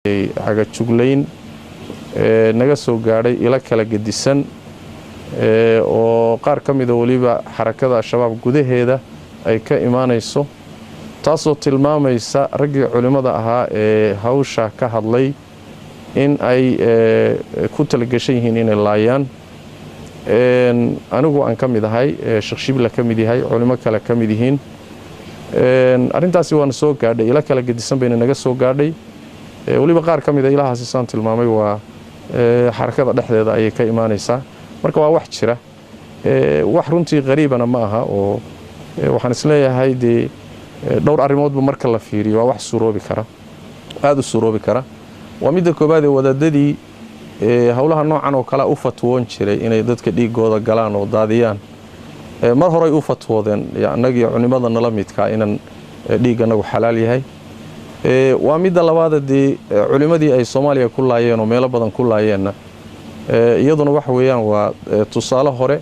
Ahaayey cagajuglayn naga soo gaadhay ilo kala gedisan, oo qaar ka mida weliba Xarakada Al-Shabaab gudaheeda ay ka imaanayso, taasoo tilmaamaysa raggii culimmada ahaa ee hawsha ka hadlay in ay ku talagashan yihiin inay laayaan. Anigu aan ka mid ahay, Sheekh Shibla ka mid yahay, culimo kale ka mid yihiin. Arrintaasi waana soo gaadhay, ilo kala gedisan bayna naga soo gaadhay. Weliba qaar ka mida ilahaasi saan tilmaamay waa xarakada dhexdeeda ayay ka imaanaysaa. Marka waa wax jira, wax runtii qariibana ma aha, oo waxaan isleeyahay dee dhowr arrimoodba marka la fiiriyo waa wax suuroobi kara, aada u suuroobi kara. Waa midda koobaad ee wadaadadii howlaha noocan oo kale u fatwoon jiray inay dadka dhiigooda galaan oo daadiyaan, mar horay u fatwoodeen annagii culimada nala midkaa inaan dhiig anagu xalaal yahay. Waa midda labaada, dee culimmadii ay Soomaaliya ku laayeen oo meelo badan ku laayeenna iyaduna waxa weeyaan waa tusaale hore.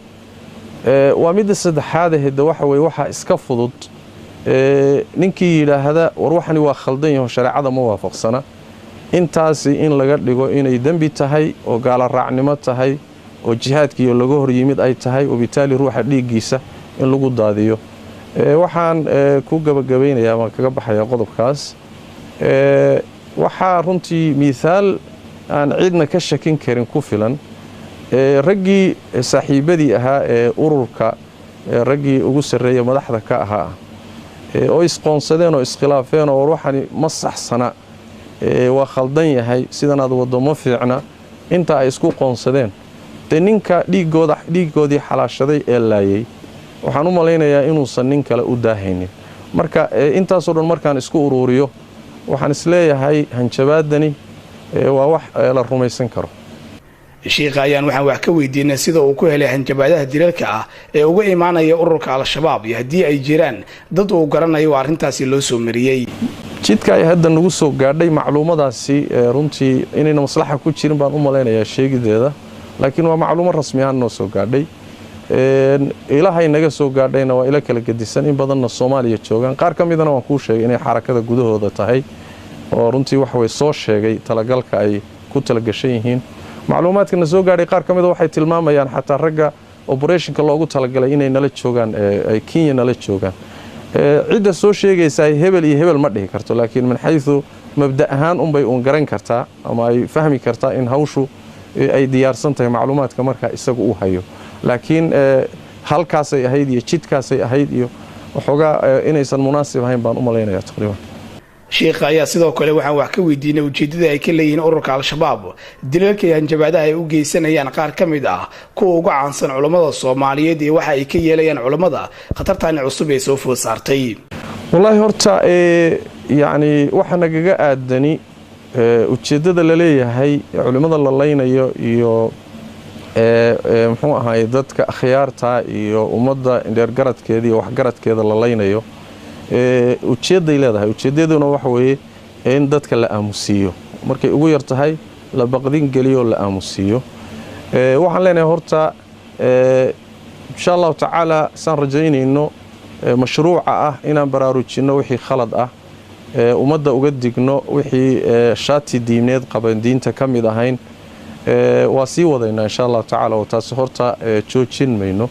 Waa midda saddexaadahe, de waxa weye waxaa iska fudud ninkii yidhaahda war waxani waa khaldan yaho, shareecada ma waafaqsana, intaasi in laga dhigo inay dembi tahay oo gaala raacnimo tahay oo jihaadkiiyo laga hor yimid ay tahay, wabitaali ruuxa dhiiggiisa in lagu daadiyo. Waxaan ku gabagabaynayaa, waan kaga baxayaa qodobkaas, waxaa runtii miithaal aan cidna ka shakin karin ku filan raggii saaxiibadii ahaa ee ururka, raggii ugu sarreeya madaxda ka ahaa oo isqoonsadeen oo iskhilaafeen oo war waxani ma saxsana, waa khaldan yahay, sidanaad waddo ma fiicna, inta ay isku qoonsadeen, dee ninka dhiigooda dhiiggoodii xalaashaday ee laayay waxaan u malaynayaa inuusan nin kale u daahaynin. Marka intaasoo dhan markaan isku uruuriyo, waxaan isleeyahay hanjabaadani waa wax la rumaysan karo. Shiikha ayaan waxaan wax ka weydiinay sida uu ku helay hanjabaadaha dilalka ah ee uga imaanaya ururka Al-Shabaab iyo haddii ay jiraan dad uu garanayo oo arrintaasi loo soo mariyey. Jidka ay hadda nagu soo gaadhay macluumadaasi, runtii inayna maslaxa ku jirin baan u malaynayaa sheegideeda, laakiin waa macluumo rasmi ahaan noo soo gaadhay. Ilahay naga soo gaadhayna waa ilo kala gedisan, in badanna Soomaaliya joogaan, qaar ka midana waan kuu sheegay inay xarakada gudahooda tahay, oo runtii waxaway soo sheegay talagalka ay ku talagashan yihiin. Macluumaadkana soo gaadhay qaar ka mida waxay tilmaamayaan xataa ragga operationka loogu talagalay inay nala joogaan, ay Kenya nala joogaan. Cidda soo sheegaysaa hebel iyo hebel ma dhihi karto, laakiin min xaysu mabda ahaan unbay uun garan kartaa ama ay fahmi kartaa in hawshu ay diyaarsan tahay macluumaadka markaa isagu uu hayo. Laakiin halkaasay ahayd iyo jidkaasay ahayd iyo waxoogaa inaysan munaasib ahayn baan u malaynaya taqriiban. Shiikha ayaa sidoo kale waxaan wax ka weydiinay ujeeddada ay ka leeyihiin ururka Al-Shabaab dilalka iyo hanjabaadaha ay u geysanayaan qaar ka mid ah kuwa uga caansan culammada Soomaaliyeed iyo waxa ay ka yeelayaan culammada khatartani cusub ee soo food saartay. Wallaahi horta yacni waxa nagaga aadani ujeeddada la leeyahay culimmada la laynayo iyo muxuu ahaay dadka akhyaarta iyo ummadda indheergaradkeeda iyo waxgaradkeeda la laynayo, ujeedday leedahay. Ujeeddaduna waxa weeye in dadka la aamusiiyo, markay ugu yar tahay la baqdin geliyo, la aamusiiyo. Waxaan leenahay horta insha Allahu tacaala saan rajaynayno mashruuca ah inaan baraarujinno wixii khalad ah, ummadda uga digno wixii shaati diineed qaban diinta ka mid ahayn, waa sii wadaynaa insha Allahu tacaala, oo taasi horta joojin mayno.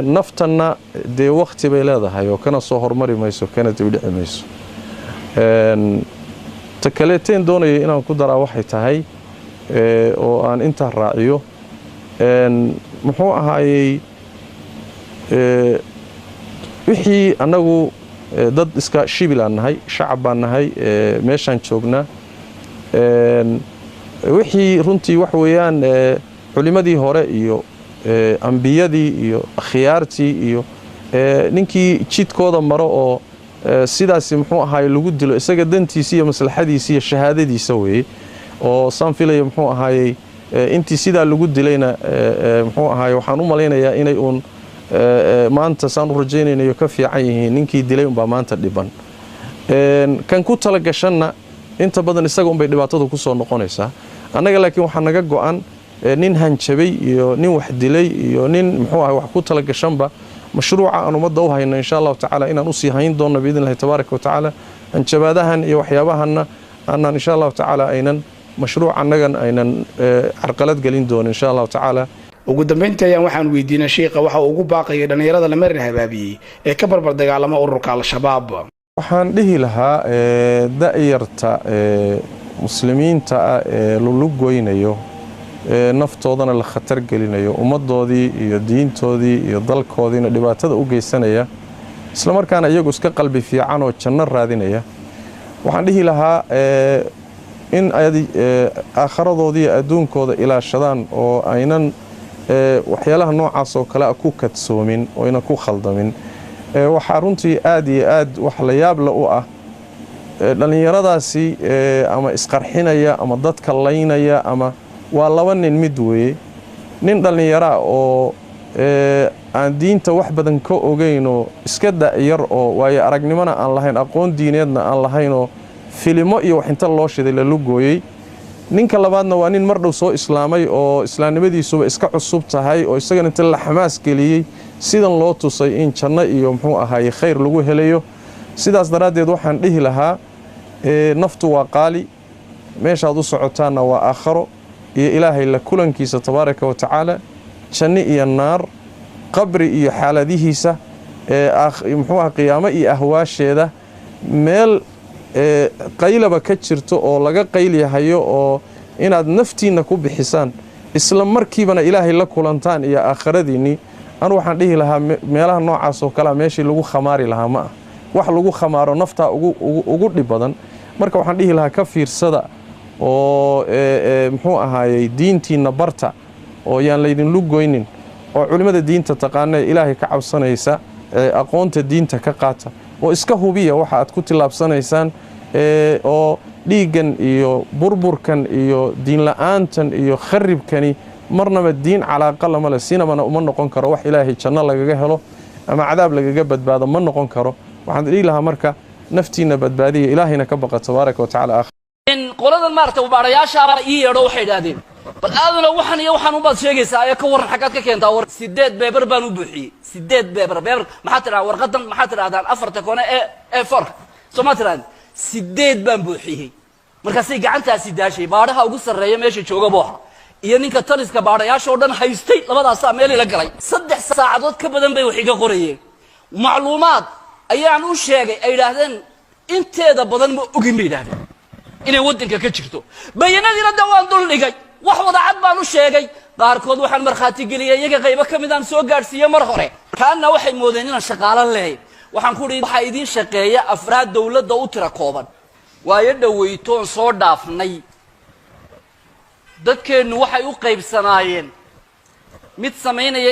Naftanna dee wakhti bay leedahay oo kana soo hormari mayso kana dibdhici mayso. Ta kaleeteen doonaya inaan ku daraa waxay tahay oo aan intaa raaciyo, muxuu ahaayey, wixii annagu dad iska shibilaan nahay, shacab baan nahay, meeshaan joognaa, wixii runtii wax weeyaan culimmadii hore iyo ambiyadii iyo akhyaartii iyo ninkii jidkooda maro oo sidaasi muxuu ahaay lagu dilo, isaga dantiisa iyo maslaxadiisa iyo shahaadadiisa weeye, oo saan filaya muxuu ahaayey intii sidaa lagu dilayna muxuu ahaay waxaan u malaynayaa inay uun maanta saan u rajaynaynayo ka fiican yihiin. Ninkii dilay unbaa maanta dhiban, kan ku talagashanna inta badan isaga unbay dhibaatadu ku soo noqonaysaa. Annaga laakiin waxaa naga go'an nin hanjabay iyo nin wax dilay iyo nin muxuu ahay wax ku talagashanba mashruuca aan ummadda u hayno insha Allahu tacaala inaan usii hayn doonno biidni Illahi tabaaraka wa tacaala. Hanjabaadahan iyo waxyaabahanna Aanaan, insha Allahu tacaala, aynan mashruuc annagan aynan carqalad gelin doonin, insha Allahu tacaala. Ugu dambeyntii ayaan waxaan weydiinay shiikha waxa uu ugu baaqayay dhallinyarada la marin habaabiyey ee ka barbar dagaalama ururka Al-Shabaab. Waxaan dhihi lahaa da'yarta muslimiinta ah ee lulu goynayo, ee naftoodana la khatar gelinayo, ummaddoodii iyo diintoodii iyo dalkoodiina dhibaatada u geysanaya, isla markaana iyagu iska qalbi fiican oo janno raadinaya, waxaan dhihi lahaa in ay aakharadoodii iyo adduunkooda ilaashadaan oo aynan waxyaalaha noocaas oo kale a ku kadsoomin oo aynan ku khaldamin. Waxaa runtii aad iyo aad wax la yaabla u ah dhallinyaradaasi ama isqarxinaya ama dadka laynaya ama waa laba nin mid weeye: nin dhallinyaraa oo aan diinta wax badan ka ogeynoo iska da'yar oo waayo aragnimona aan lahayn, aqoon diineedna aan lahaynoo filimo iyo wax inta loo shiday la lugooyey. Ninka labaadna waa nin mar dhow soo islaamay oo islaamnimadiisuba iska cusub tahay, oo isagana inta la xamaas geliyey sidan loo tusay in janno iyo, muxuu ahaaye, khayr lagu helayo. Sidaas daraaddeed waxaan dhihi lahaa, naftu waa qaali, meeshaad u socotaanna waa aakharo iyo Ilaahay la kulankiisa tabaaraka wa tacaala, janno iyo naar, qabri iyo xaaladihiisa, muxuu aha, qiyaamo iyo ahwaasheeda. Meel qaylaba ka jirto oo laga qaylyahayo oo inaad naftiinna ku bixisaan, isla markiibana Ilaahay la kulantaan iyo aakharadiinnii, anu waxaan dhihi lahaa meelaha noocaas oo kalea meeshii lagu khamaari lahaa ma ah. Wax lagu khamaaro naftaa ugu dhib badan. Marka waxaan dhihi lahaa ka fiirsada oo, muxuu ahaayey, diintiinna barta oo yaan laydin lugoynin, oo culimmada diinta taqaana ee Ilaahay ka cabsanaysa aqoonta diinta ka qaata, oo iska hubiya waxa aad ku tillaabsanaysaan, oo dhiiggan iyo burburkan iyo diinla'aantan iyo kharibkani marnaba diin calaaqa lama le, sinabana uma noqon karo wax Ilaahay janno lagaga helo ama cadaab lagaga badbaado ma noqon karo. Waxaan dhihi lahaa marka naftiinna badbaadiya, Ilaahayna ka baqa tabaaraka wa tacala. Qoladan maarata baarayaashaaba ii yeedho, waxay idhahdeen: "Bal aaduna waxan iyo waxaan ubaad sheegaysaa ee ka warran, xaggaad ka keentaa war?" Sideed paper baan u buuxiyey, sideed paper. Paper maxaa tidhahdaa? Warqadan maxaa tidhahdaan? Afarta kone ee foorka soo ma tidhahdeen? Sideed baan buuxiyey. Markaasay gacantaasi daashay. Baadhaha ugu sarreeya meesha jooga booxa iyo ninka taliska baadhayaasha oo dhan haystay, labadaasaa meel ila galay. 3 saacadood ka badan bay wax iga qorayeen. Macluumaad ayaan u sheegay ay idhaahdeen inteeda badan ma ogin bay idhahdeen inay waddanka ka jirto. Bayanadiina de waan dul dhigay, wax wadacad baan u sheegay. Qaarkood waxaan markhaati geliyay iyaga qaybo ka midaan soo gaadhsiiyey mar hore. Kaanna waxay moodeen inaan shaqaalo leehay. Waxaan ku uhi: "Waxaa idiin shaqeeya afraad dawladda u tira kooban." Waayo dhawaytoon soo dhaafnay dadkeennu waxay u qaybsanaayeen mid samaynaya.